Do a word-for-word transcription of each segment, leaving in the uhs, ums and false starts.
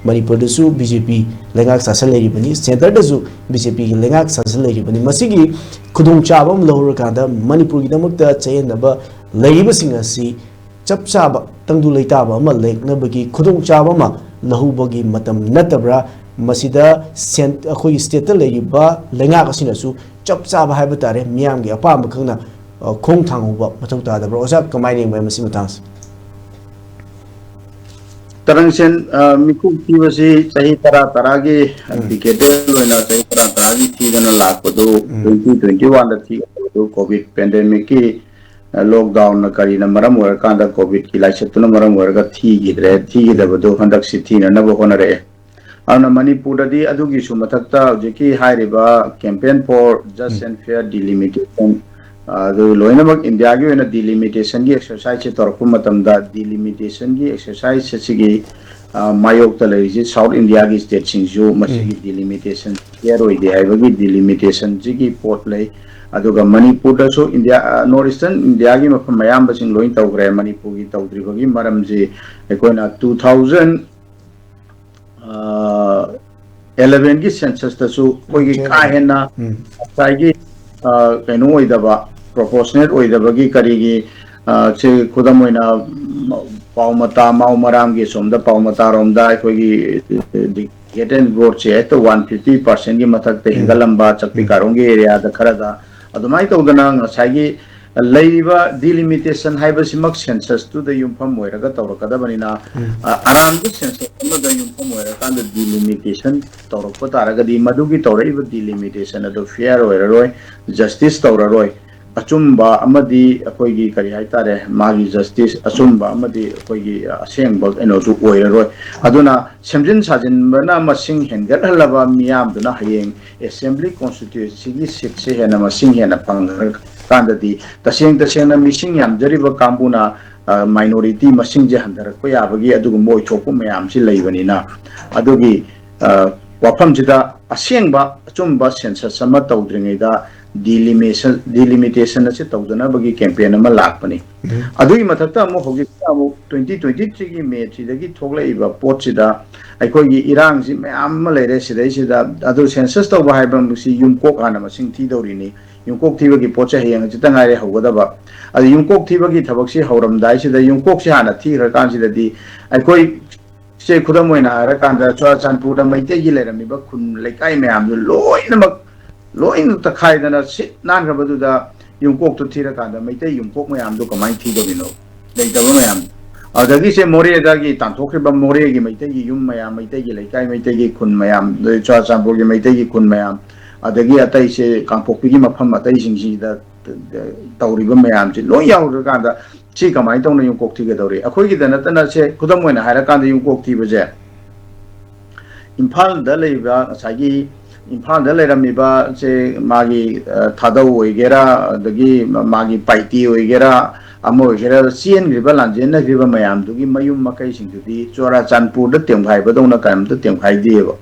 ꯃꯅꯤꯄꯨꯔꯗꯁꯨ B J ꯄꯤ ꯂꯩꯉꯥꯛ ꯁꯥꯁꯟ ꯂꯩꯔꯤꯕꯅꯤ, ꯁꯦꯟꯇꯔꯗꯁꯨ ꯕꯤ ꯖꯦ ꯄꯤꯒꯤ ꯂꯩꯉꯥꯛ ꯁꯥꯁꯟ ꯂꯩꯔꯤꯕꯅꯤ꯫ ꯃꯁꯤꯒꯤ ꯈꯨꯗꯣꯡꯆꯥꯕ ꯑꯃ ꯂꯧꯔꯀꯥꯟꯗ ꯃꯅꯤꯄꯨꯔꯒꯤꯗꯃꯛꯇ ꯆꯌꯦꯠꯅꯕ ꯂꯩꯔꯤꯕꯁꯤꯡ ꯑꯁꯤ ꯆꯞ ꯆꯥꯕ ꯇꯪꯗꯨ ꯂꯩꯇꯥꯕ ꯑꯃ ꯂꯦꯡꯅꯕꯒꯤ ꯈꯨꯗꯣꯡꯆꯥꯕ ꯑꯃ ꯂꯧꯍꯧꯕꯒꯤ ꯃꯇꯝ ꯅꯠꯇꯕ꯭ꯔꯥ? ꯃꯁꯤꯗ ꯁꯦꯟ-, ꯑꯩꯈꯣꯏꯒꯤ ꯁ꯭ꯇꯦꯠꯇ ꯂꯩꯔꯤꯕ ꯂꯩꯉꯥꯛ ꯑꯁꯤꯅꯁꯨ ꯆꯞ ꯆꯥꯕ ꯍꯥꯏꯕ ꯇꯥꯔꯦ, ꯃꯤꯌꯥꯝꯒꯤ ꯑꯄꯥꯝꯕ ꯈꯪꯅ, ꯑ, ꯈꯣꯡ ꯊꯥꯡꯍꯧꯕ ꯃꯊꯧ ꯇꯥꯗꯕ꯭ꯔꯥ? ꯑꯣꯖꯥ, ꯀꯃꯥꯏꯅ ꯌꯦꯡꯕ ꯃꯁꯤ ꯃꯇꯥꯡꯁꯦ? ꯇꯔꯪꯁꯦꯟ, ꯑ, ꯃꯤꯀꯨꯞ ꯊꯤꯕꯁꯤ ꯆꯍꯤ ꯇꯔꯥ ꯇꯔꯥꯒꯤ, ꯎꯝ꯫ Decadal ꯑꯣꯏꯅ ꯆꯍꯤ ꯇꯔꯥ ꯇꯔꯥꯒꯤ ꯊꯤꯗꯅ ꯂꯥꯛꯄꯗꯨ, ꯎꯝ꯫ Twenty twenty-one ꯗ ꯊꯤꯕꯗꯨ COVID pandemic ꯀꯤ, ꯑ, lockdown ꯅ ꯀꯔꯤꯅ ꯃꯔꯝ ꯑꯣꯏꯔꯀꯥꯟꯗ, COVID ꯀꯤ ꯂꯥꯏꯆꯠꯇꯨꯅ ꯃꯔꯝ ꯑꯣꯏꯔꯒ ꯊꯤꯈꯤꯗ꯭ꯔꯦ, ꯊꯤꯈꯤꯗꯕꯗꯨ ꯍꯟꯗꯛꯁꯤ ꯊꯤꯅꯅꯕ ꯍꯣꯠꯅꯔꯛꯑꯦ꯫ ꯑꯗꯨꯅ ꯃꯅꯤꯄꯨꯔꯗꯗꯤ ꯑꯗꯨꯒꯤꯁꯨ ꯃꯊꯛꯇ ꯍꯧꯖꯤꯛꯀꯤ ꯍꯥꯏꯔꯤꯕ Campaign for Just um. and Fair Delimitation, ꯑ, ꯑꯗꯨ ꯂꯣꯏꯅꯃꯛ ꯏꯟꯗꯤꯌꯥꯒꯤ ꯑꯣꯏꯅ delimitation ꯒꯤ exercise ꯁꯦ ꯇꯧꯔꯛꯄ ꯃꯇꯝꯗ, delimitation ꯒꯤ exercise ꯑꯁꯤꯒꯤ, ꯑ, ꯃꯥꯌꯣꯛꯇ ꯂꯩꯔꯤꯁꯤ South India ꯒꯤ state ꯁꯤꯡꯁꯨ ꯃꯁꯤꯒꯤ ꯎꯝ꯫ Delimitation fair ꯑꯣꯏꯗꯦ ꯍꯥꯏꯕꯒꯤ delimitation ꯁꯤꯒꯤ ꯄꯣꯠ ꯂꯩ꯫ ꯑꯗꯨꯒ ꯃꯅꯤꯄꯨꯔꯗꯁꯨ ꯏꯟꯗꯤꯌꯥ, ꯑ, North Eastern ꯏꯟꯗꯤꯌꯥꯒꯤ ꯃꯐꯝ ꯑꯌꯥꯝꯕꯁꯤꯡ ꯂꯣꯏ ꯇꯧꯈ꯭ꯔꯦ꯫ ꯃꯅꯤꯄꯨꯔꯒꯤ ꯇꯧꯗ꯭ꯔꯤꯕꯒꯤ ꯃꯔꯝꯁꯤ ꯑꯩꯈꯣꯏꯅ two thousand ꯑ, eleven ꯒꯤ census ꯇꯁꯨ ꯑꯩꯈꯣꯏꯒꯤ ꯎꯝ, ꯀꯥ ꯍꯦꯟꯅ ꯎꯝ꯫ ꯉꯁꯥꯏꯒꯤ, ꯑ, ꯀꯩꯅꯣ ꯑꯣꯏꯗꯕ, proportionate ꯑꯣꯏꯗꯕꯒꯤ ꯀꯔꯤꯒꯤ, ꯑ, ꯁꯤ ꯈꯨꯗꯝ ꯑꯣꯏꯅ, ꯎꯝ, ꯄꯥꯎꯃꯇꯥ, ꯃꯥꯎ ꯃꯔꯥꯝꯒꯤ ꯑꯁꯣꯝꯗ ꯄꯥꯎꯃꯇꯥꯔꯣꯝꯗ ꯑꯩꯈꯣꯏꯒꯤ, ꯑ, Decadal Growth ꯁꯦ ꯍꯦꯛꯇ one fifty percent ꯒꯤ ꯃꯊꯛꯇ ꯎꯝ꯫ ꯍꯦꯟꯒꯠꯂꯝꯕ, ꯆꯥꯛꯄꯤ ꯎꯝ꯫ ꯀꯥꯔꯣꯡꯒꯤ area ꯗ ꯈꯔꯗ ꯑꯗꯨꯃꯥꯏꯅ ꯇꯧꯗꯅ ꯉꯁꯥꯏꯒꯤ ꯂꯩꯔꯤꯕ delimitation ꯍꯥꯏꯕꯁꯤꯃꯛ census ꯇꯨꯗ ꯌꯨꯝꯐꯝ ꯑꯣꯏꯔꯒ ꯇꯧꯔꯛꯀꯗꯕꯅꯤꯅ, ꯎꯝ꯫ ꯑ, ꯑꯔꯥꯟꯕ census ꯑꯃꯗ ꯌꯨꯝꯐꯝ ꯑꯣꯏꯔꯀꯥꯟꯗ delimitation ꯇꯧꯔꯛꯄ ꯇꯥꯔꯒꯗꯤ, ꯃꯗꯨꯒꯤ ꯇꯧꯔꯛꯏꯕ delimitation ꯑꯗꯨ fair ꯑꯣꯏꯔꯔꯣꯏ, justice ꯇꯧꯔꯔꯣꯏ, ꯑꯆꯨꯝꯕ ꯑꯃꯗꯤ ꯑꯩꯈꯣꯏꯒꯤ ꯀꯔꯤ ꯍꯥꯏꯇꯥꯔꯦ, ꯃꯥꯒꯤ justice, ꯑꯆꯨꯝꯕ ꯑꯃꯗꯤ ꯑꯩꯈꯣꯏꯒꯤ ꯑꯁꯦꯡꯕ ꯀꯩꯅꯣꯁꯨ ꯑꯣꯏꯔꯔꯣꯏ꯫ ꯑꯗꯨꯅ ꯁꯦꯝꯖꯤꯟ ꯁꯥꯖꯤꯟꯕꯅ ꯃꯁꯤꯡ ꯍꯦꯟꯒꯠꯍꯜꯂꯕ ꯃꯤꯌꯥꯝꯗꯨꯅ ꯍꯌꯦꯡ assembly constituency ꯒꯤ seat ꯁꯦ ꯍꯦꯟꯅ ꯃꯁꯤꯡ ꯍꯦꯟꯅ ꯐꯪꯉꯀꯥꯟꯗꯗꯤ, ꯇꯁꯦꯡ ꯇꯁꯦꯡꯅ ꯃꯤꯁꯤꯡ ꯌꯥꯝꯖꯔꯤꯕ ꯀꯥꯡꯕꯨꯅ, ꯑ, minority ꯃꯁꯤꯡꯁꯦ ꯍꯟꯊꯔꯛꯄ ꯌꯥꯕꯒꯤ ꯑꯗꯨꯒꯨꯝꯕ ꯑꯣꯏꯊꯣꯛꯄ ꯃꯌꯥꯝꯁꯤ ꯂꯩꯕꯅꯤꯅ, ꯑꯗꯨꯒꯤ, ꯑ, ꯋꯥꯐꯝꯁꯤꯗ ꯑꯁꯦꯡꯕ ꯑꯆꯨꯝꯕ census ꯑꯃ ꯇꯧꯗ꯭ꯔꯤꯉꯩꯗ ꯗꯤꯂꯤꯃꯤꯇꯦꯁꯟ ꯑꯁꯤ ꯇꯧꯗꯅꯕꯒꯤ ꯀꯦꯝꯄꯦꯟ ꯑꯃ ꯂꯥꯛꯄꯅꯤ꯫ ꯑꯗꯨꯒꯤ ꯃꯊꯛꯇ ꯑꯃꯨꯛ ꯍꯧꯖꯤꯛꯇ ꯑꯃꯨꯛ twenty twenty three ꯒꯤ ꯃꯦꯁꯤꯗꯒꯤ ꯊꯣꯛꯂꯛꯏꯕ ꯄꯣꯠꯁꯤꯗ ꯑꯩꯈꯣꯏꯒꯤ ꯏꯔꯥꯡꯁꯤ ꯃꯌꯥꯝ ꯑꯃ ꯂꯩꯔꯦ꯫ ꯁꯤꯗꯩꯁꯤꯗ ꯑꯗꯨ ꯁꯦꯟꯁꯁ ꯇꯧꯕ ꯍꯥꯏꯕ ꯑꯃꯁꯤ ꯌꯨꯝꯀꯣꯛ ꯍꯥꯟꯅ ꯃꯁꯤꯡ ꯊꯤꯗꯧꯔꯤꯅꯤ꯫ ꯌꯨꯝꯀꯣꯛ ꯊꯤꯕꯒꯤ ꯄꯣꯠꯁꯦ ꯍꯌꯦꯡ ꯍꯪꯆꯤꯠꯇ ꯉꯥꯏꯔꯦ ꯍꯧꯒꯗꯕ꯫ ꯑꯗꯨ ꯌꯨꯝꯀꯣꯛ ꯊꯤꯕꯒꯤ ꯊꯕꯛꯁꯤ ꯍꯧꯔꯝꯗꯥꯏꯁꯤꯗ ꯌꯨꯝꯀꯣꯛꯁꯤ ꯍꯥꯟꯅ ꯊꯤꯈ꯭ꯔꯀꯥꯟꯁꯤꯗꯗꯤ ꯑꯩꯈꯣꯏ ꯁꯦ ꯈꯨꯗꯝ ꯑꯣꯏꯅ ꯍꯥꯏꯔꯀꯥꯟꯗ ꯆꯨꯔꯥꯆꯥꯟꯄꯨꯔꯗ ꯃꯩꯇꯩꯒꯤ ꯂꯩꯔꯝꯃꯤꯕ ꯈꯨꯟ ꯂꯩꯀꯥꯏ ꯃꯌꯥꯝꯗꯨ ꯂꯣꯏꯅꯃꯛ ꯂꯣꯏꯅ ꯇꯛꯈꯥꯏꯗꯅ ꯁꯤꯠ ꯅꯥꯟꯈ꯭ꯔꯕꯗꯨꯗ ꯌꯨꯝꯀꯣꯛꯇꯨ ꯊꯤꯔꯀꯥꯟꯗ ꯃꯩꯇꯩ ꯌꯨꯝꯀꯣꯛ ꯃꯌꯥꯝꯗꯨ ꯀꯃꯥꯏꯅ ꯊꯤꯗꯧꯔꯤꯅꯣ? ꯂꯩꯇꯕ ꯃꯌꯥꯝ꯫ ꯑꯗꯒꯤ ꯁꯦ ꯃꯣꯔꯦꯗꯒꯤ ꯇꯥꯟꯊꯣꯛꯈ꯭ꯔꯤꯕ ꯃꯣꯔꯦꯒꯤ ꯃꯩꯇꯩꯒꯤ ꯌꯨꯝ ꯃꯌꯥꯝ, ꯃꯩꯇꯩꯒꯤ ꯂꯩꯀꯥꯏ, ꯃꯩꯇꯩꯒꯤ ꯈꯨꯟ ꯃꯌꯥꯝ, ꯑꯗꯩ ꯆꯨꯔꯥꯆꯥꯟꯄꯨꯔꯒꯤ ꯃꯩꯇꯩꯒꯤ ꯈꯨꯟ ꯃꯌꯥꯝ, ꯑꯗꯒꯤ ꯑꯇꯩꯁꯦ ꯀꯥꯡꯄꯣꯛꯄꯤꯒꯤ ꯃꯐꯝ ꯑꯇꯩꯁꯤꯡꯁꯤꯗ ꯇꯧꯔꯤꯕ ꯃꯌꯥꯝꯁꯤ ꯂꯣꯏ ꯌꯥꯎꯔꯀꯥꯟꯗ ꯁꯤ ꯀꯃꯥꯏꯅ ꯇꯧꯅ ꯌꯨꯝꯀꯣꯛ ꯊꯤꯒꯗꯧꯔꯤ? ꯑꯩꯈꯣꯏꯒꯤꯗ ꯅꯠꯇꯅ ꯁꯦ ꯈꯨꯗꯝ ꯑꯣꯏꯅ ꯍꯥꯏꯔꯀꯥꯟꯗ ꯌꯨꯝꯀꯣꯛ ꯊꯤꯕꯁꯦ ꯏꯝꯐꯥꯜꯗ ꯂꯩꯕ ꯉꯁꯥꯏꯒꯤ ꯏꯝꯐꯥꯜꯗ ꯂꯩꯔꯝꯃꯤꯕ ꯁꯦ ꯃꯥꯒꯤ ꯊꯥꯗꯧ ꯑꯣꯏꯒꯦꯔꯥ, ꯑꯗꯒꯤ ꯃꯥꯒꯤ ꯄꯥꯏꯇꯤ ꯑꯣꯏꯒꯦꯔꯥ, ꯑꯃ ꯑꯣꯏꯒꯦꯔꯥ, ꯆꯦꯟꯈ꯭ꯔꯤꯕ ꯂꯥꯟꯖꯦꯟꯅꯈ꯭ꯔꯤꯕ ꯃꯌꯥꯝꯗꯨꯒꯤ ꯃꯌꯨꯝ ꯃꯀꯩꯁꯤꯡꯗꯨꯗꯤ ꯆꯨꯔꯥꯆꯥꯟꯄꯨꯔꯗ ꯇꯦꯝꯈꯥꯏꯕꯗꯧꯅ ꯀꯔꯤꯝꯇ ꯇꯦꯝꯈꯥꯏꯗꯦꯕ꯫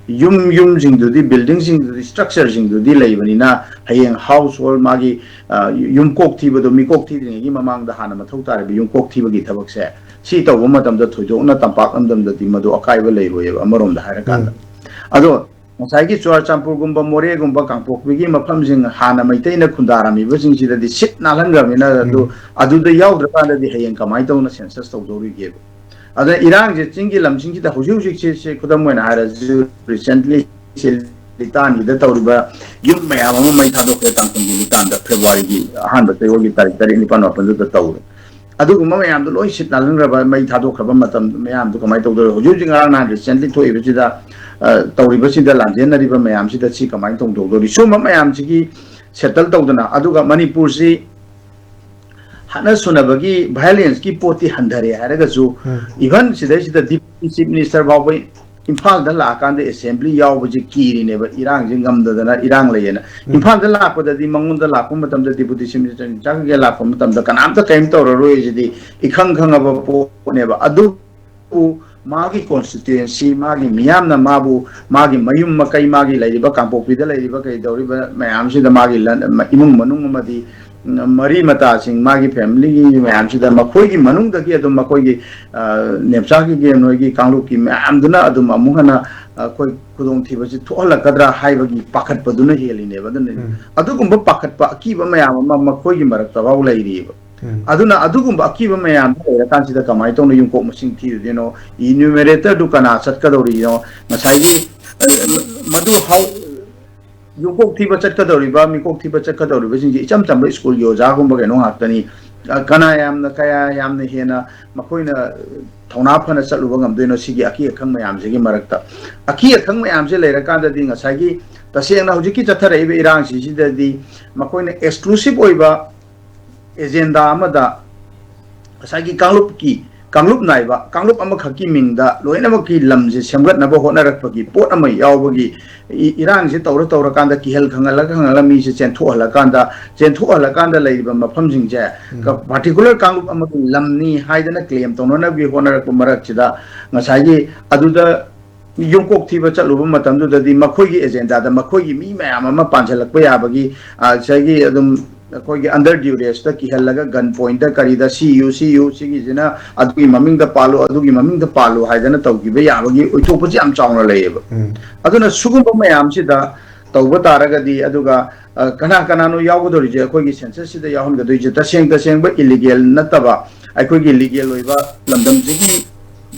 ꯌꯨꯝ ꯌꯨꯝꯁꯤꯡꯗꯨꯗꯤ, ꯕꯤꯜꯗꯤꯡꯁꯤꯡꯗꯨꯗꯤ, ꯁ꯭ꯇ꯭ꯔꯛꯆꯔꯁꯤꯡꯗꯨꯗꯤ ꯂꯩꯕꯅꯤꯅ ꯍꯌꯦꯡ ꯍꯥꯎꯁ ꯍꯣꯜ ꯃꯥꯒꯤ ꯌꯨꯝꯀꯣꯛ ꯊꯤꯕꯗꯣ, ꯃꯤꯀꯣꯛ ꯊꯤꯗ꯭ꯔꯤꯉꯩꯒꯤ ꯃꯃꯥꯡꯗ ꯍꯥꯟꯅ ꯃꯊꯧ ꯇꯥꯔꯤꯕ ꯌꯨꯝꯀꯣꯛ ꯊꯤꯕꯒꯤ ꯊꯕꯛꯁꯦ ꯁꯤ ꯇꯧꯕ ꯃꯇꯝꯗ ꯊꯣꯏꯗꯣꯛꯅ ꯇꯝꯄꯥꯛ ꯂꯝꯗꯝꯗꯗꯤ ꯃꯗꯨ ꯑꯀꯥꯏꯕ ꯂꯩꯔꯣꯏꯑꯕ ꯑꯃꯔꯣꯝꯗ ꯍꯥꯏꯔꯀꯥꯟꯗ꯫ ꯑꯗꯣ ꯉꯁꯥꯏꯒꯤ ꯆꯨꯔꯥꯆꯥꯟꯄꯨꯔꯒꯨꯝꯕ, ꯃꯣꯔꯦꯒꯨꯝꯕ, ꯀꯥꯡꯄꯣꯛꯄꯤꯒꯤ ꯃꯐꯝꯁꯤꯡ ꯍꯥꯟꯅ ꯃꯩꯇꯩꯅ ꯈꯨꯟꯗꯥꯔꯝꯃꯤꯕꯁꯤꯡꯁꯤꯗꯗꯤ ꯁꯤꯠ ꯅꯥꯜꯍꯟꯈ꯭ꯔꯕꯅꯤꯅ ꯑꯗꯨ, ꯑꯗꯨꯗ ꯌꯥꯎꯗ꯭ꯔꯀꯥꯟꯗꯗꯤ ꯍꯌꯦꯡ ꯀꯃꯥꯏꯅ ꯇꯧꯅ ꯁꯦꯟꯁꯁ ꯇꯧꯗꯧꯔꯤꯒꯦꯕ? ꯑꯗ ꯏꯔꯥꯡꯁꯦ ꯆꯤꯡꯒꯤ ꯂꯝꯁꯤꯡꯁꯤꯗ ꯍꯧꯖꯤꯛ ꯍꯧꯖꯤꯛꯁꯦ, ꯁꯦ ꯈꯨꯗꯝ ꯑꯣꯏꯅ ꯍꯥꯏꯔꯁꯨ, ꯔꯤꯁꯦꯟꯠꯂꯤ ꯁꯦ ꯂꯤꯇꯥꯟꯒꯤꯗ ꯇꯧꯔꯤꯕ ꯌꯨꯝ ꯃꯌꯥꯝ ꯑꯃ ꯃꯩ ꯊꯥꯗꯣꯛꯈ꯭ꯔꯦ꯫ ꯇꯥꯡꯈꯨꯜꯒꯤ ꯂꯤꯇꯥꯟꯗ ꯐꯦꯕ꯭ꯔꯨꯋꯥꯔꯤꯒꯤ ꯑꯍꯥꯟꯕ ꯆꯌꯣꯜꯒꯤ ꯇꯥꯔꯤꯛ ꯇꯔꯦꯠ, ꯅꯤꯄꯥꯜ, ꯃꯥꯄꯜꯗꯨꯗ ꯇꯧꯔꯦ꯫ ꯑꯗꯨꯒꯨꯝꯕ ꯃꯌꯥꯝꯗꯣ ꯂꯣꯏ ꯁꯤꯠ ꯅꯥꯜꯍꯟꯈ꯭ꯔꯕ, ꯃꯩ ꯊꯥꯗꯣꯛꯈ꯭ꯔꯕ ꯃꯇꯝ ꯃꯌꯥꯝꯗꯣ ꯀꯃꯥꯏꯅ ꯇꯧꯗꯣꯏꯅꯣ? ꯍꯧꯖꯤꯛ ꯍꯧꯖꯤꯛ ꯉꯔꯥꯡ ꯅꯍꯥꯟ ꯔꯤꯁꯦꯟꯠꯂꯤ ꯊꯣꯛꯏꯕꯁꯤꯗ, ꯑ, ꯇꯧꯔꯤꯕꯁꯤꯗ ꯂꯥꯟꯖꯦꯟꯅꯔꯤꯕ ꯃꯌꯥꯝꯁꯤꯗ ꯁꯤ ꯀꯃꯥꯏꯅ ꯇꯧꯗꯧꯗꯣꯔꯤ? ꯁꯨꯝꯕ ꯃꯌꯥꯝꯁꯤꯒꯤ ꯁꯦꯇꯜ ꯇꯧꯗꯅ, ꯑꯗꯨꯒ ꯃꯅꯤꯄꯨꯔꯁꯤ ꯍꯥꯠꯅ ꯁꯨꯅꯕꯒꯤ ꯚꯥꯏꯑꯣꯂꯦꯟꯁꯀꯤ ꯄꯣꯠꯇꯤ ꯍꯟꯊꯔꯦ ꯍꯥꯏꯔꯒꯁꯨ, ꯎꯝ꯫ Even ꯁꯤꯗꯩꯁꯤꯗ ꯗꯤꯄ꯭ꯌꯨꯇꯤ ꯆꯤꯐ ꯃꯤꯅꯤꯁꯇꯔ ꯐꯥꯎꯕ ꯏꯝꯐꯥꯜꯗ ꯂꯥꯛꯑꯀꯥꯟꯗ ꯑꯦꯁꯦꯝꯕ꯭ꯂꯤ ꯌꯥꯎꯕꯁꯤ ꯀꯤꯔꯤꯅꯦꯕ, ꯏꯔꯥꯡꯁꯤ ꯉꯝꯗꯗꯅ ꯏꯔꯥꯡ ꯂꯩꯌꯦꯅ꯫ ꯎꯝ꯫ ꯏꯝꯐꯥꯜꯗ ꯂꯥꯛꯄꯗꯗꯤ, ꯃꯉꯣꯟꯗ ꯂꯥꯛꯄ ꯃꯇꯝꯗ, ꯗꯤꯄ꯭ꯌꯨꯇꯤ ꯆꯤꯐ ꯃꯤꯅꯤꯁꯇꯔ ꯏꯟꯆꯥꯔꯖ ꯀꯩꯀꯩ ꯂꯥꯛꯄ ꯃꯇꯝꯗ ꯀꯅꯥꯝꯇ ꯀꯔꯤꯝ ꯇꯧꯔꯔꯣꯏ ꯁꯤꯗꯤ ꯏꯈꯪ ꯈꯪꯉꯕ ꯄꯣꯠꯅꯦꯕ꯫ ꯑꯗꯨꯕꯨ ꯃꯥꯒꯤ ꯀꯣꯟꯁꯇꯤꯇ꯭ꯋꯦꯟꯁꯤ, ꯃꯥꯒꯤ ꯃꯤꯌꯥꯝꯅ ꯃꯥꯕꯨ, ꯃꯥꯒꯤ ꯃꯌꯨꯝ ꯃꯀꯩ, ꯃꯥꯒꯤ ꯂꯩꯔꯤꯕ ꯀꯥꯡꯄꯣꯛꯄꯤꯗ ꯂꯩꯔꯤꯕ ꯀꯩꯗꯧꯔꯤꯕ ꯃꯌꯥꯝꯁꯤꯗ, ꯃꯥꯒꯤ ꯂꯟ-, ꯏꯃꯨꯡ ꯃꯅꯨꯡ ꯑꯃꯗꯤ ꯃꯔꯤ ꯃꯇꯥꯁꯤꯡ, ꯃꯥꯒꯤ ꯐꯦꯃꯤꯂꯤꯒꯤ ꯃꯌꯥꯝꯁꯤꯗ, ꯃꯈꯣꯏꯒꯤ ꯃꯅꯨꯡꯗꯒꯤ ꯑꯗꯨꯝ ꯃꯈꯣꯏꯒꯤ, ꯑ, ꯅꯦꯝꯆꯥꯒꯤ ꯒꯦꯝ ꯍꯣꯏꯒꯤ ꯀꯥꯡꯂꯨꯞꯀꯤ ꯃꯌꯥꯝꯗꯨꯅ ꯑꯗꯨꯝ ꯑꯃꯨꯛ ꯍꯟꯅ ꯑꯩꯈꯣꯏ ꯈꯨꯗꯣꯡꯊꯤꯕꯁꯤ ꯊꯣꯛꯍꯜꯂꯛꯀꯗ꯭ꯔꯥ ꯍꯥꯏꯕꯒꯤ ꯄꯥꯈꯠꯄꯗꯨꯅ ꯍꯦꯜꯂꯤꯅꯦꯕ꯫ ꯑꯗꯨꯅ ꯎꯝ꯫ ꯑꯗꯨꯒꯨꯝꯕ ꯄꯥꯈꯠꯄ, ꯑꯀꯤꯕ ꯃꯌꯥꯝ ꯑꯃ ꯃꯈꯣꯏꯒꯤ ꯃꯔꯛꯇ ꯐꯥꯎ ꯂꯩꯔꯤꯑꯕ꯫ ꯎꯝ꯫ ꯑꯗꯨꯅ ꯑꯗꯨꯒꯨꯝꯕ ꯑꯀꯤꯕ ꯃꯌꯥꯝꯗꯨ ꯂꯩꯔꯀꯥꯟꯁꯤꯗ ꯀꯃꯥꯏꯅ ꯇꯧꯅ ꯌꯨꯝꯀꯣꯛ ꯃꯁꯤꯡ ꯊꯤꯔꯨꯗꯣꯏꯅꯣ? ꯏꯅ꯭ꯌꯨꯃꯦꯔꯦꯇꯔꯗꯨ ꯀꯅꯥ ꯆꯠꯀꯗꯧꯔꯤꯅꯣ? ꯉꯁꯥꯏꯒꯤ, ꯑ, ꯃꯗꯨ ꯍꯥꯏ-, ꯌꯨꯝꯀꯣꯛ ꯊꯤꯕ ꯆꯠꯀꯗꯧꯔꯤꯕ, ꯃꯤꯀꯣꯛ ꯊꯤꯕ ꯆꯠꯀꯗꯧꯔꯤꯕꯁꯤꯡꯁꯦ ꯏꯆꯝ ꯆꯝꯕ ꯁ꯭ꯀꯨꯜꯒꯤ ꯑꯣꯖꯥꯒꯨꯝꯕ ꯀꯩꯅꯣ ꯉꯥꯛꯇꯅꯤ꯫ ꯑ, ꯀꯅꯥ ꯌꯥꯝꯅ, ꯀꯌꯥ ꯌꯥꯝꯅ ꯍꯦꯟꯅ ꯃꯈꯣꯏꯅ ꯊꯧꯅꯥ ꯐꯅ ꯆꯠꯂꯨꯕ ꯉꯝꯗꯣꯏꯅꯣ ꯁꯤꯒꯤ ꯑꯀꯤ ꯑꯈꯪ ꯃꯌꯥꯝꯁꯤꯒꯤ ꯃꯔꯛꯇ? ꯑꯀꯤ ꯑꯈꯪ ꯃꯌꯥꯝꯁꯦ ꯂꯩꯔꯀꯥꯟꯗꯗꯤ ꯉꯁꯥꯏꯒꯤ ꯇꯁꯦꯡꯅ ꯍꯧꯖꯤꯛꯀꯤ ꯆꯠꯊꯔꯛꯏꯕ ꯏꯔꯥꯡꯁꯤꯡꯁꯤꯗꯗꯤ ꯃꯈꯣꯏꯅ ꯑꯦꯛꯁꯀ꯭ꯂꯨꯁꯤꯞ ꯑꯣꯏꯕ ꯑꯦꯖꯦꯟꯗꯥ ꯑꯃꯗ ꯉꯁꯥꯏꯒꯤ ꯀꯥꯡꯂꯨꯞꯀꯤ, ꯀꯥꯡꯂꯨꯞ ꯅꯥꯏꯕ, ꯀꯥꯡꯂꯨꯞ ꯑꯃꯈꯛꯀꯤ ꯃꯤꯡꯗ ꯂꯣꯏꯅꯃꯛꯀꯤ ꯂꯝꯁꯦ ꯁꯦꯝꯒꯠꯅꯕ ꯍꯣꯠꯅꯔꯛꯄꯒꯤ ꯄꯣꯠ ꯑꯃ ꯌꯥꯎꯕꯒꯤ ꯏ-, ꯏꯔꯥꯡꯁꯦ ꯇꯧꯔ ꯇꯧꯔꯀꯥꯟꯗ ꯀꯤꯍꯜ ꯈꯪꯍꯜꯂ ꯈꯪꯍꯜꯂ ꯃꯤꯁꯦ ꯆꯦꯟꯊꯣꯛꯍꯜꯂꯀꯥꯟꯗ, ꯆꯦꯟꯊꯣꯛꯍꯜꯂꯀꯥꯟꯗ ꯂꯩꯔꯤꯕ ꯃꯐꯝꯁꯤꯡꯁꯦ ꯎꯝ꯫ ꯀ-, ꯄꯥꯔꯇꯤꯀꯨꯂꯔ ꯀꯥꯡꯂꯨꯞ ꯑꯃꯒꯤ ꯂꯝꯅꯤ ꯍꯥꯏꯗꯅ ꯀ꯭ꯂꯦꯝ ꯇꯧꯅꯅꯕꯒꯤ ꯍꯣꯠꯅꯔꯛꯄ ꯃꯔꯛꯁꯤꯗ ꯉꯁꯥꯏꯒꯤ ꯑꯗꯨꯗ ꯌꯨꯝꯀꯣꯛ ꯊꯤꯕ ꯆꯠꯂꯨꯕ ꯃꯇꯝꯗꯨꯗꯗꯤ ꯃꯈꯣꯏꯒꯤ ꯑꯦꯖꯦꯟꯗꯥꯗ ꯃꯈꯣꯏꯒꯤ ꯃꯤ ꯃꯌꯥꯝ ꯑꯃ ꯄꯥꯟꯁꯤꯜꯂꯛꯄ ꯌꯥꯕꯒꯤ, ꯑ, ꯉꯁꯥꯏꯒꯤ ꯑꯗꯨꯝ ꯑꯩꯈꯣꯏꯒꯤ under duress ꯇ ꯀꯤꯍꯜꯂꯒ gun point ꯇ ꯀꯔꯤꯗ ꯁꯤ ꯏꯌꯨ, ꯁꯤ ꯏꯌꯨ, ꯁꯤꯒꯤꯁꯤꯅ ꯑꯗꯨꯒꯤ ꯃꯃꯤꯡꯗ ꯄꯥꯜꯂꯨ, ꯑꯗꯨꯒꯤ ꯃꯃꯤꯡꯗ ꯄꯥꯜꯂꯨ ꯍꯥꯏꯗꯅ ꯇꯧꯈꯤꯕ ꯌꯥꯕꯒꯤ ꯑꯣꯏꯊꯣꯛꯄꯁꯤ ꯌꯥꯝ ꯆꯥꯎꯅ ꯂꯩꯌꯦꯕ꯫ ꯎꯝ꯫ ꯑꯗꯨꯅ ꯁꯤꯒꯨꯝꯕ ꯃꯌꯥꯝꯁꯤꯗ ꯇꯧꯕ ꯇꯥꯔꯒꯗꯤ, ꯑꯗꯨꯒ, ꯑ, ꯀꯅꯥ ꯀꯅꯥꯅꯣ ꯌꯥꯎꯒꯗꯧꯔꯤꯁꯦ ꯑꯩꯈꯣꯏꯒꯤ census ꯁꯤꯗ ꯌꯥꯎꯍꯟꯒꯗꯣꯏꯁꯦ? ꯇꯁꯦꯡ ꯇꯁꯦꯡꯕ illegal ꯅꯠꯇꯕ, ꯑꯩꯈꯣꯏꯒꯤ legal ꯑꯣꯏꯕ ꯂꯝꯗꯝꯁꯤꯒꯤ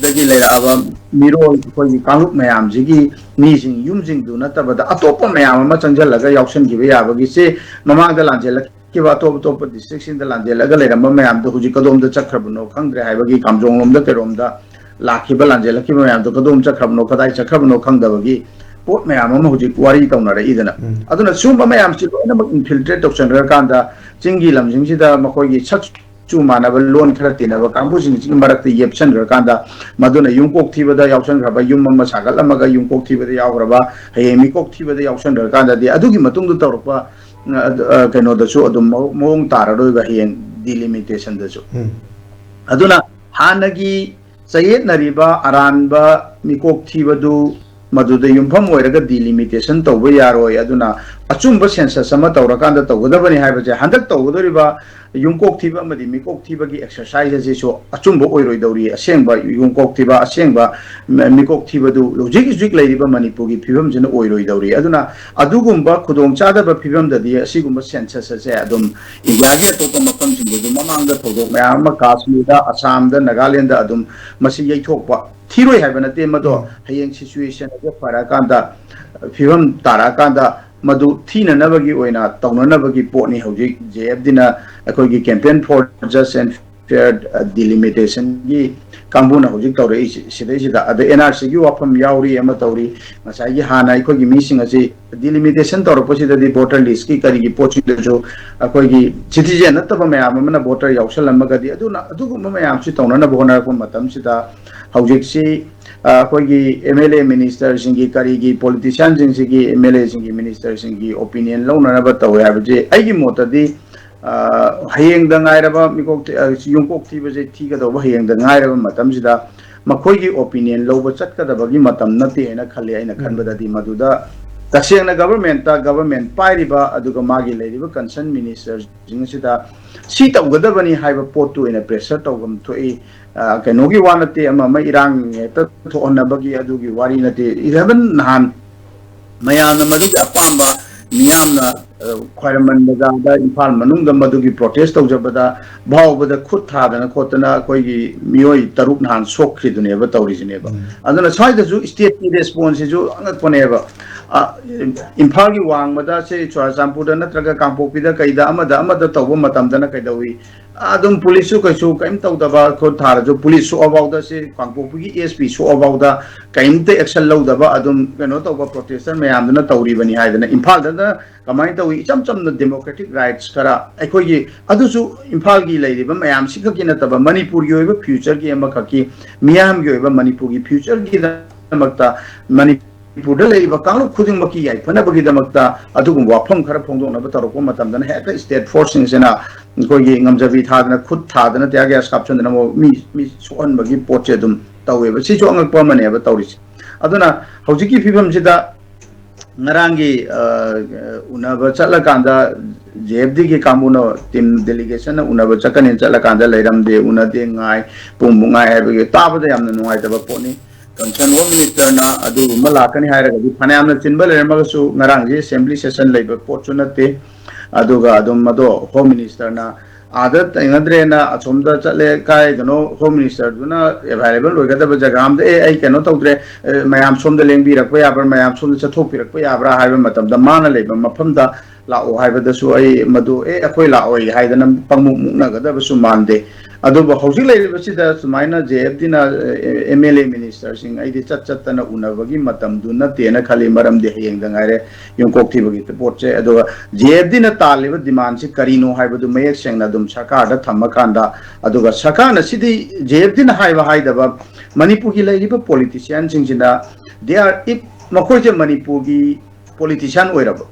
ꯗꯒꯤ ꯂꯩꯔꯛꯑꯕ ꯃꯤꯔꯣꯜ, ꯑꯩꯈꯣꯏꯒꯤ ꯀꯥꯡꯂꯨꯞ ꯃꯌꯥꯝꯁꯤꯒꯤ ꯃꯤꯁꯤꯡ, ꯌꯨꯝꯁꯤꯡꯗꯨ ꯅꯠꯇꯕꯗ ꯑꯇꯣꯞꯄ ꯃꯌꯥꯝ ꯑꯃ ꯆꯪꯁꯤꯜꯂꯒ ꯌꯥꯎꯁꯟꯈꯤꯕ ꯌꯥꯕꯒꯤꯁꯦ, ꯃꯃꯥꯡꯗ ꯂꯥꯟꯖꯦꯜꯂꯛꯈꯤꯕ ꯑꯇꯣꯞ ꯑꯇꯣꯞꯄ district ꯁꯤꯡꯗ ꯂꯥꯟꯖꯦꯜꯂꯒ ꯂꯩꯔꯝꯕ ꯃꯌꯥꯝꯗꯣ ꯍꯧꯖꯤꯛ ꯀꯗꯣꯝꯗ ꯆꯠꯈ꯭ꯔꯕꯅꯣ ꯈꯪꯗ꯭ꯔꯦ ꯍꯥꯏꯕꯒꯤ, ꯀꯥꯝꯖꯣꯡ ꯂꯣꯝꯗ ꯀꯩꯔꯣꯝꯗ ꯂꯥꯛꯈꯤꯕ, ꯂꯥꯟꯖꯦꯜꯂꯛꯈꯤꯕ ꯃꯌꯥꯝꯗꯣ ꯀꯗꯣꯝ ꯆꯠꯈ꯭ꯔꯕꯅꯣ, ꯀꯗꯥꯏ ꯆꯠꯈ꯭ꯔꯕꯅꯣ ꯈꯪꯗꯕꯒꯤ ꯄꯣꯠ ꯃꯌꯥꯝ ꯑꯃ ꯍꯧꯖꯤꯛ ꯋꯥꯔꯤ ꯇꯧꯅꯔꯛꯏꯗꯅ꯫ ꯎꯝ꯫ ꯑꯗꯨꯅ ꯁꯤꯒꯨꯝꯕ ꯃꯌꯥꯝꯁꯤ ꯂꯣꯏꯅꯃꯛ infiltrate ꯇꯧꯁꯟꯈ꯭ꯔꯀꯥꯟꯗ ꯆꯤꯡꯒꯤ ꯂꯝꯁꯤꯡꯁꯤꯗ ꯃꯈꯣꯏꯒꯤ ꯁꯛ ꯆꯨ ꯃꯥꯟꯅꯕ, ꯂꯣꯟ ꯈꯔ ꯇꯤꯟꯅꯕ ꯀꯥꯡꯕꯨꯁꯤꯡꯁꯤꯒꯤ ꯃꯔꯛꯇ ꯌꯦꯞꯁꯟꯈ꯭ꯔꯀꯥꯟꯗ, ꯃꯗꯨꯅ ꯌꯨꯝꯀꯣꯛ ꯊꯤꯕꯗ ꯌꯥꯎꯁꯟꯈ꯭ꯔꯕ, ꯌꯨꯝ ꯑꯃ ꯁꯥꯒꯠꯂꯝꯃꯒ ꯌꯨꯝꯀꯣꯛ ꯊꯤꯕꯗ ꯌꯥꯎꯈ꯭ꯔꯕ, ꯍꯌꯦꯡ ꯃꯤꯀꯣꯛ ꯊꯤꯕꯗ ꯌꯥꯎꯁꯟꯈ꯭ꯔꯀꯥꯟꯗꯗꯤ ꯑꯗꯨꯒꯤ ꯃꯇꯨꯡꯗ ꯇꯧꯔꯛꯄ, ꯑ, ꯑ, ꯀꯩꯅꯣꯗꯁꯨ ꯑꯗꯨꯝ ꯃꯑꯣ-, ꯃꯑꯣꯡ ꯇꯥꯔꯔꯣꯏꯕ ꯍꯌꯦꯡ delimitation ꯗꯁꯨ꯫ ꯎꯝ꯫ ꯑꯗꯨꯅ ꯍꯥꯟꯅꯒꯤ ꯆꯌꯦꯠꯅꯔꯤꯕ ꯑꯔꯥꯟꯕ ꯃꯤꯀꯣꯛ ꯊꯤꯕꯗꯨ ꯃꯗꯨꯗ ꯌꯨꯝꯐꯝ ꯑꯣꯏꯔꯒ delimitation ꯇꯧꯕ ꯌꯥꯔꯣꯏ꯫ ꯑꯗꯨꯅ ꯑꯆꯨꯝꯕ census ꯑꯃ ꯇꯧꯔꯀꯥꯟꯗ ꯇꯧꯒꯗꯕꯅꯤ ꯍꯥꯏꯕꯁꯦ ꯍꯟꯗꯛ ꯇꯧꯒꯗꯧꯔꯤꯕ ꯌꯨꯝꯀꯣꯛ ꯊꯤꯕ ꯑꯃꯗꯤ ꯃꯤꯀꯣꯛ ꯊꯤꯕꯒꯤ exercise ꯑꯁꯤꯁꯨ ꯑꯆꯨꯝꯕ ꯑꯣꯏꯔꯣꯏꯗꯧꯔꯤ꯫ ꯑꯁꯦꯡꯕ ꯌꯨꯝꯀꯣꯛ ꯊꯤꯕ, ꯑꯁꯦꯡꯕ ꯃꯤꯀꯣꯛ ꯊꯤꯕꯗꯨ ꯍꯧꯖꯤꯛ ꯍꯧꯖꯤꯛ ꯂꯩꯔꯤꯕ ꯃꯅꯤꯄꯨꯔꯒꯤ ꯐꯤꯕꯝꯁꯤꯅ ꯑꯣꯏꯔꯣꯏꯗꯧꯔꯤ꯫ ꯑꯗꯨꯅ ꯑꯗꯨꯒꯨꯝꯕ ꯈꯨꯗꯣꯡꯆꯥꯗꯕ ꯐꯤꯕꯝꯗꯗꯤ ꯑꯁꯤꯒꯨꯝꯕ census ꯑꯁꯦ ꯑꯗꯨꯝ ꯏꯟꯗꯤꯌꯥꯒꯤ ꯑꯇꯣꯞꯄ ꯃꯐꯝꯁꯤꯡꯗꯁꯨ ꯃꯃꯥꯡꯗ ꯊꯧꯗꯣꯛ ꯃꯌꯥꯝ ꯑꯃ ꯀꯥꯁꯃꯤꯔꯗ, ꯑꯁꯥꯝꯗ, ꯅꯥꯒꯥꯂꯦꯟꯗ ꯑꯗꯨꯝ ꯃꯁꯤ ꯌꯩꯊꯣꯛꯄ ꯊꯤꯔꯣꯏ ꯍꯥꯏꯕ ꯅꯠꯇꯦ꯫ ꯃꯗꯣ ꯎꯝ꯫ ꯍꯌꯦꯡ situation ꯑꯗꯨ ꯐꯔꯛꯑꯀꯥꯟꯗ, ꯐꯤꯕꯝ ꯇꯥꯔꯛꯑꯀꯥꯟꯗ ꯃꯗꯨ ꯊꯤꯅꯅꯕꯒꯤ ꯑꯣꯏꯅ ꯇꯧꯅꯅꯕꯒꯤ ꯄꯣꯠꯅꯤ ꯍꯧꯖꯤꯛ J F D ꯅ ꯑꯩꯈꯣꯏꯒꯤ Campaign for Just and Fair Delimitation ꯒꯤ ꯀꯥꯡꯕꯨꯅ ꯍꯧꯖꯤꯛ ꯇꯧꯔꯛꯏꯁꯤ꯫ ꯁꯤꯗꯩꯁꯤꯗ ꯑꯗ N R C ꯒꯤ ꯋꯥꯐꯝ ꯌꯥꯎꯔꯤ ꯑꯃ ꯇꯧꯔꯤ꯫ ꯉꯁꯥꯏꯒꯤ ꯍꯥꯟꯅ ꯑꯩꯈꯣꯏꯒꯤ ꯃꯤꯁꯤꯡ ꯑꯁꯤ delimitation ꯇꯧꯔꯛꯄꯁꯤꯗꯗꯤ voter list ꯀꯤ ꯀꯔꯤꯒꯤ ꯄꯣꯠꯁꯤꯡꯗꯁꯨ ꯑꯩꯈꯣꯏꯒꯤ citizen ꯅꯠꯇꯕ ꯃꯌꯥꯝ ꯑꯃꯅ voter ꯌꯥꯎꯁꯜꯂꯝꯃꯒꯗꯤ ꯑꯗꯨꯅ ꯑꯗꯨꯒꯨꯝꯕ ꯃꯌꯥꯝꯁꯤ ꯇꯧꯅꯅꯕ ꯍꯣꯠꯅꯔꯛꯄ ꯃꯇꯝꯁꯤꯗ ꯍꯧꯖꯤꯛꯁꯤ ꯑ, ꯑꯩꯈꯣꯏꯒꯤ M L A minister ꯁꯤꯡꯒꯤ ꯀꯔꯤꯒꯤ politician ꯁꯤꯡꯁꯤꯒꯤ M L A ꯁꯤꯡꯒꯤ minister ꯁꯤꯡꯒꯤ opinion ꯂꯧꯅꯅꯕ ꯇꯧꯋꯦ ꯍꯥꯏꯕꯁꯤ ꯑꯩꯒꯤ ꯃꯣꯠꯇꯗꯤ, ꯑ, ꯍꯌꯦꯡꯗ ꯉꯥꯏꯔꯕ ꯃꯤꯀꯣꯛ ꯊꯤ-, ꯑ, ꯌꯨꯝꯀꯣꯛ ꯊꯤꯕꯁꯦ ꯊꯤꯒꯗꯧꯕ ꯍꯌꯦꯡꯗ ꯉꯥꯏꯔꯕ ꯃꯇꯝꯁꯤꯗ ꯃꯈꯣꯏꯒꯤ opinion ꯂꯧꯕ ꯆꯠꯀꯗꯕꯒꯤ ꯃꯇꯝ ꯅꯠꯇꯦ ꯍꯥꯏꯅ ꯈꯜꯂꯤ꯫ ꯑꯩꯅ ꯎꯝ꯫ ꯈꯟꯕꯗꯗꯤ ꯃꯗꯨꯗ ꯇꯁꯦꯡꯅ government ꯇ, government ꯄꯥꯏꯔꯤꯕ ꯑꯗꯨꯒ ꯃꯥꯒꯤ ꯂꯩꯔꯤꯕ concern minister ꯁꯤꯡ ꯑꯁꯤꯗ ꯁꯤ ꯇꯧꯒꯗꯕꯅꯤ ꯍꯥꯏꯕ ꯄꯣꯠꯇꯨ ꯑꯣꯏꯅ pressure ꯇꯧꯐꯝ ꯊꯣꯛꯏ꯫ ꯑ, ꯀꯩꯅꯣꯒꯤ ꯋꯥ ꯅꯠꯇꯦ, ꯑꯃ ꯑꯃ ꯏꯔꯥꯡ ꯍꯦꯛꯇ ꯊꯣꯛꯍꯟꯅꯕꯒꯤ ꯑꯗꯨꯒꯤ ꯋꯥꯔꯤ ꯅꯠꯇꯦ꯫ Even ꯅꯍꯥꯟ ꯃꯌꯥꯝꯅ ꯃꯗꯨꯒꯤ ꯑꯄꯥꯝꯕ ꯃꯤꯌꯥꯝꯅ, ꯑ, ꯈ꯭ꯋꯥꯏꯔꯝꯕꯟ ꯕꯖꯥꯔꯗ, ꯏꯝꯐꯥꯜ ꯃꯅꯨꯡꯗ ꯃꯗꯨꯒꯤ protest ꯇꯧꯖꯕꯗ ꯐꯥꯎꯕꯗ ꯈꯨꯠ ꯊꯥꯗꯅ ꯈꯣꯠꯇꯅ ꯑꯩꯈꯣꯏꯒꯤ ꯃꯤꯑꯣꯏ ꯇꯔꯨꯛ ꯅꯍꯥꯟ ꯁꯣꯛꯈ꯭ꯔꯤꯗꯨꯅꯦꯕ ꯇꯧꯔꯤꯁꯤꯅꯦꯕ꯫ ꯎꯝ꯫ ꯑꯗꯨꯅ ꯁ꯭ꯋꯥꯏꯗꯁꯨ state ꯀꯤ response ꯁꯤꯁꯨ ꯑꯉꯛꯄꯅꯦꯕ꯫ ꯑ, ꯏꯝꯐꯥꯜꯒꯤ ꯋꯥꯡꯃꯗ, ꯁꯤ ꯆꯨꯔꯥꯆꯥꯟꯄꯨꯔꯗ ꯅꯠꯇ꯭ꯔꯒ ꯀꯥꯡꯄꯣꯛꯄꯤꯗ ꯀꯩꯗ ꯑꯃꯗ ꯑꯃꯗ ꯇꯧꯕ ꯃꯇꯝꯗꯅ ꯀꯩꯗꯧꯏ? ꯑꯗꯨꯝ police ꯁꯨ ꯀꯩꯁꯨ ꯀꯩꯝ ꯇꯧꯗꯕ, ꯈꯨꯠ ꯊꯥꯔꯁꯨ police ꯁꯣꯛꯑꯐꯥꯎꯗ, ꯁꯤ ꯀꯥꯡꯄꯣꯛꯄꯤꯒꯤ S P ꯁꯣꯛꯑꯐꯥꯎꯗ ꯀꯩꯝꯇ action ꯂꯧꯗꯕ, ꯑꯗꯨꯝ ꯀꯩꯅꯣ ꯇꯧꯕ protester ꯃꯌꯥꯝꯗꯨꯅ ꯇꯧꯔꯤꯕꯅꯤ ꯍꯥꯏꯗꯅ꯫ ꯏꯝꯐꯥꯜꯗꯅ ꯀꯃꯥꯏꯅ ꯇꯧꯏ? ꯏꯆꯝ ꯆꯝꯅ democratic rights ꯈꯔ ꯑꯩꯈꯣꯏꯒꯤ, ꯑꯗꯨꯁꯨ ꯏꯝꯐꯥꯜꯒꯤ ꯂꯩꯔꯤꯕ ꯃꯌꯥꯝꯁꯤꯈꯛꯀꯤ ꯅꯠꯇꯕ ꯃꯅꯤꯄꯨꯔꯒꯤ ꯑꯣꯏꯕ future ꯒꯤ ꯑꯃꯈꯛꯀꯤ, ꯃꯤꯌꯥꯝꯒꯤ ꯑꯣꯏꯕ ꯃꯅꯤꯄꯨꯔꯒꯤ future ꯒꯤꯗꯃꯛꯇ ꯃꯅꯤ-, ꯃꯅꯤꯄꯨꯔꯗ ꯂꯩꯔꯤꯕ ꯀꯥꯡꯂꯨꯞ ꯈꯨꯗꯤꯡꯃꯛꯀꯤ ꯌꯥꯏꯐꯅꯕꯒꯤꯗꯃꯛꯇ ꯑꯗꯨꯒꯨꯝꯕ ꯋꯥꯐꯝ ꯈꯔ ꯐꯣꯡꯗꯣꯛꯅꯕ ꯇꯧꯔꯛꯄ ꯃꯇꯝꯗꯅ ꯍꯦꯛꯇ state force ꯁꯤꯡꯁꯤꯅ ꯑꯩꯈꯣꯏꯒꯤ ꯉꯝꯖꯕꯤ ꯊꯥꯗꯅ, ꯈꯨꯠ ꯊꯥꯗꯅ, tear gas ꯀꯥꯞꯁꯤꯟꯗꯅ ꯑꯃꯨꯛ ꯃꯤ, ꯃꯤ ꯁꯣꯛꯍꯟꯕꯒꯤ ꯄꯣꯠꯁꯦ ꯑꯗꯨꯝ ꯇꯧꯋꯦꯕ꯫ ꯁꯤꯁꯨ ꯑꯉꯛꯄ ꯑꯃꯅꯦꯕ ꯇꯧꯔꯤꯁꯦ꯫ ꯑꯗꯨꯅ ꯍꯧꯖꯤꯛꯀꯤ ꯐꯤꯕꯝꯁꯤꯗ ꯉꯔꯥꯡꯒꯤ, ꯑ, ꯎꯅꯕ ꯆꯠꯂꯀꯥꯟꯗ J F D ꯒꯤ ꯀꯥꯡꯕꯨꯅ, team delegation ꯅ ꯎꯅꯕ ꯆꯠꯀꯅꯤꯅ ꯆꯠꯂꯀꯥꯟꯗ ꯂꯩꯔꯝꯗꯦ, ꯎꯅꯗꯦ, ꯉꯥꯏ, ꯄꯨꯡꯃꯨꯛ ꯉꯥꯏ ꯍꯥꯏꯕꯒꯤ ꯇꯥꯕꯗ ꯌꯥꯝꯅ ꯅꯨꯡꯉꯥꯏꯇꯕ ꯄꯣꯠꯅꯤ꯫ Concerned Home Minister ꯅ ꯑꯗꯨꯒꯨꯝꯕ ꯂꯥꯛꯀꯅꯤ ꯍꯥꯏꯔꯒꯗꯤ ꯐꯅꯌꯥꯝꯅ ꯆꯤꯟꯕ ꯂꯩꯔꯝꯃꯒꯁꯨ ꯉꯔꯥꯡꯁꯦ assembly session ꯂꯩꯕ ꯄꯣꯠꯁꯨ ꯅꯠꯇꯦ꯫ ꯑꯗꯨꯒ ꯑꯗꯨꯝ ꯃꯗꯣ Home Minister ꯅ ꯑꯥꯗ ꯊꯦꯡꯅꯗ꯭ꯔꯦꯅ ꯑꯁꯣꯝꯗ ꯆꯠꯂꯦ, ꯀꯥꯏꯗꯅꯣ Home Minister ꯗꯨꯅ available ꯑꯣꯏꯒꯗꯕ ꯖꯒꯥ ꯑꯝꯗ, "ꯑꯦ, ꯑꯩ ꯀꯩꯅꯣ ꯇꯧꯗ꯭ꯔꯦ, ꯑꯦ, ꯃꯌꯥꯝ ꯁꯣꯝꯗ ꯂꯦꯡꯕꯤꯔꯛꯄ ꯌꯥꯕ꯭ꯔꯥ, ꯃꯌꯥꯝ ꯁꯣꯝꯗ ꯆꯠꯊꯣꯛꯄꯤꯔꯛꯄ ꯌꯥꯕ꯭ꯔꯥ?" ꯍꯥꯏꯕ ꯃꯇꯝꯗ ꯃꯥꯅ ꯂꯩꯕ ꯃꯐꯝꯗ ꯂꯥꯛꯑꯣ ꯍꯥꯏꯕꯗꯁꯨ ꯑꯩ ꯃꯗꯨ, "ꯑꯦ, ꯑꯩꯈꯣꯏ ꯂꯥꯛꯑꯣꯏ" ꯍꯥꯏꯗꯅ ꯄꯪꯃꯨꯛ ꯃꯨꯛꯅꯒꯗꯕꯁꯨ ꯃꯥꯟꯗꯦ꯫ ꯑꯗꯨꯕꯨ ꯍꯧꯖꯤꯛ ꯂꯩꯔꯤꯕꯁꯤꯗ ꯁꯨꯃꯥꯏꯅ J F D ꯅ, ꯑꯦ, M L A minister ꯁꯤꯡ ꯑꯩꯗꯤ ꯆꯠ ꯆꯠꯇꯅ ꯎꯅꯕꯒꯤ ꯃꯇꯝꯗꯨ ꯅꯠꯇꯦꯅ ꯈꯜꯂꯤ꯫ ꯃꯔꯝꯗꯤ ꯍꯌꯦꯡꯗ ꯉꯥꯏꯔꯦ ꯌꯨꯝꯀꯣꯛ ꯊꯤꯕꯒꯤ ꯄꯣꯠꯁꯦ꯫ ꯑꯗꯨꯒ J F D ꯅ ꯇꯥꯜꯂꯤꯕ demand ꯁꯤ ꯀꯔꯤꯅꯣ ꯍꯥꯏꯕꯗꯨ ꯃꯌꯦꯛ ꯁꯦꯡꯅ ꯑꯗꯨꯝ ꯁꯔꯀꯥꯔꯗ ꯊꯝꯃꯀꯥꯟꯗ, ꯑꯗꯨꯒ ꯁꯔꯀꯥꯔꯅ ꯁꯤꯗꯤ J F D ꯅ ꯍꯥꯏꯕ ꯍꯥꯏꯗꯕ, ꯃꯅꯤꯄꯨꯔꯒꯤ ꯂꯩꯔꯤꯕ politician ꯁꯤꯡꯁꯤꯅ, they are, if ꯃꯈꯣꯏꯁꯦ ꯃꯅꯤꯄꯨꯔꯒꯤ politician ꯑꯣꯏꯔꯕ,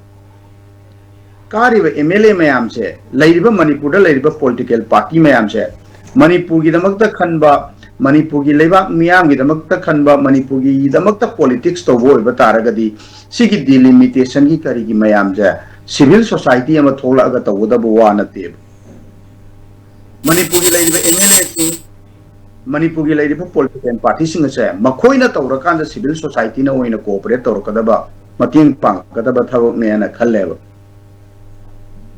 ꯀꯥꯔꯤꯕ M L A ꯃꯌꯥꯝꯁꯦ, ꯂꯩꯔꯤꯕ ꯃꯅꯤꯄꯨꯔꯗ ꯂꯩꯔꯤꯕ political party ꯃꯌꯥꯝꯁꯦ, ꯃꯅꯤꯄꯨꯔꯒꯤꯗꯃꯛꯇ ꯈꯟꯕ, ꯃꯅꯤꯄꯨꯔꯒꯤ ꯂꯩꯕꯥꯛ ꯃꯤꯌꯥꯝꯒꯤꯗꯃꯛꯇ ꯈꯟꯕ, ꯃꯅꯤꯄꯨꯔꯒꯤꯗꯃꯛꯇ politics ꯇꯧꯕ ꯑꯣꯏꯕ ꯇꯥꯔꯒꯗꯤ, ꯁꯤꯒꯤ delimitation ꯒꯤ ꯀꯔꯤꯒꯤ ꯃꯌꯥꯝꯁꯦ civil society ꯑꯃ ꯊꯣꯛꯂꯛꯑꯒ ꯇꯧꯒꯗꯕ ꯋꯥ ꯅꯠꯇꯦꯕ꯫ ꯃꯅꯤꯄꯨꯔꯒꯤ ꯂꯩꯔꯤꯕ M L A ꯁꯤꯡ, ꯃꯅꯤꯄꯨꯔꯒꯤ ꯂꯩꯔꯤꯕ political party ꯁꯤꯡ ꯑꯁꯦ ꯃꯈꯣꯏꯅ ꯇꯧꯔꯀꯥꯟꯗ civil society ꯅ ꯑꯣꯏꯅ cooperate ꯇꯧꯔꯛꯀꯗꯕ, ꯃꯇꯦꯡ ꯄꯥꯡꯉꯛꯀꯗꯕ ꯊꯕꯛꯅꯦꯅ ꯈꯜꯂꯦꯕ꯫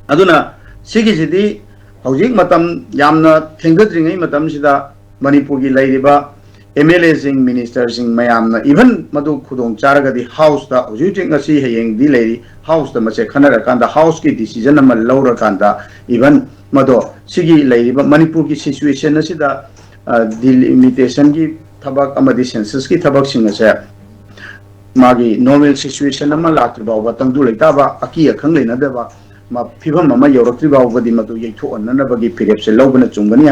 ꯑꯗꯨꯅ ꯁꯤꯒꯤꯁꯤꯗꯤ ꯍꯧꯖꯤꯛ ꯃꯇꯝ ꯌꯥꯝꯅ ꯊꯦꯡꯊꯗ꯭ꯔꯤꯉꯩ ꯃꯇꯝꯁꯤꯗ ꯃꯅꯤꯄꯨꯔꯒꯤ ꯂꯩꯔꯤꯕ M L A ꯁꯤꯡ, minister ꯁꯤꯡ ꯃꯌꯥꯝꯅ, even ꯃꯗꯨ ꯈꯨꯗꯣꯡ ꯆꯥꯔꯒꯗꯤ House ꯇ, ꯍꯧꯖꯤꯛ ꯍꯧꯖꯤꯛ ꯉꯁꯤ ꯍꯌꯦꯡꯗꯤ ꯂꯩꯔꯤ, House ꯇ ꯃꯁꯦ ꯈꯟꯅꯔꯀꯥꯟꯗ, House ꯀꯤ decision ꯑꯃ ꯂꯧꯔꯀꯥꯟꯗ, even ꯃꯗꯣ ꯁꯤꯒꯤ ꯂꯩꯔꯤꯕ ꯃꯅꯤꯄꯨꯔꯒꯤ situation ꯑꯁꯤꯗ, ꯑ, delimitation ꯒꯤ ꯊꯕꯛ ꯑꯃꯗꯤ census ꯀꯤ ꯊꯕꯛꯁꯤꯡ ꯑꯁꯦ ꯃꯥꯒꯤ normal situation ꯑꯃ ꯂꯥꯛꯇ꯭ꯔꯤ ꯐꯥꯎꯕ, ꯇꯪꯗꯨ ꯂꯩꯇꯥꯕ, ꯑꯀꯤ ꯑꯈꯪ ꯂꯩꯅꯗꯕ ꯃ-, ꯐꯤꯕꯝ ꯑꯃ ꯌꯧꯔꯛꯇ꯭ꯔꯤ ꯐꯥꯎꯕꯗꯤ ꯃꯗꯨ ꯌꯩꯊꯣꯛꯍꯟꯅꯅꯕꯒꯤ ꯐꯤꯔꯦꯞꯁꯦ ꯂꯧꯕꯅ ꯆꯨꯝꯒꯅꯤ ꯍꯥꯏ꯫